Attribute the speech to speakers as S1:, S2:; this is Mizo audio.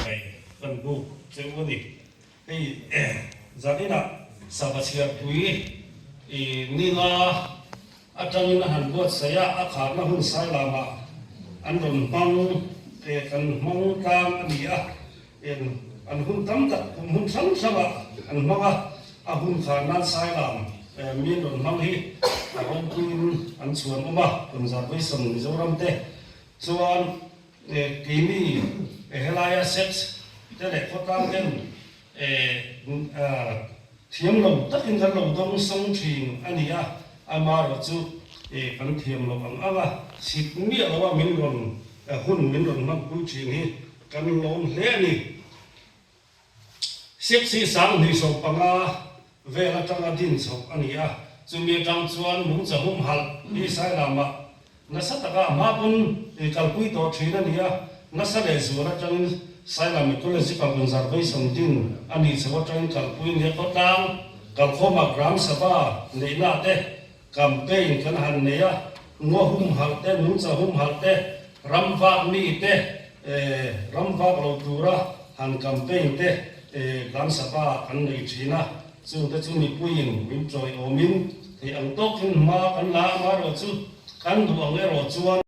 S1: Chibai kan buk cheu a ni. Hei zaninah sava chhiarpui i ninga atangin a han buatsaih a, a kharna hun sai lamah an rawn hmang kan hmang tlang a ni a, an hun tam tak kum hun hrang hrangah an hmang a, a hun khar nan sai lam mi an rawn hmang hi a ropuiin an chhuan awm a, Conservation Mizoram te chuan Keini helaia sex te leh khawtlang ten thiam lo takin kan lo dawng sawng thin a ni a, amaherawh chu kan thiam loh ang ang a, sit miah loa min rawn hun min rawn hmanpui thin hi kan lawm hle a ni. Sex hi 2015 vel atanga din chhoh a ni a, chumi atang chuan nungcha humhalh hi Sailamah nasa taka a hma pawn kalpui tawh thin a ni a, nasa leh zual atangin Sailam Ecological Conservation din a nih chhoh atangin kalpui nia khawtlang kalkhawmah Gram Sabha neihna te campaign kan han nei a, ngaw humhalh te, nungcha humhalh te, ram vak mi te, ram vak lo tura han campaign te Gram Sabha kan nei thin a, chungte chu mipuiin min chawiawmin theih ang tawkin hma kan la a, amaherawhchu kan duh ang erawh chuan.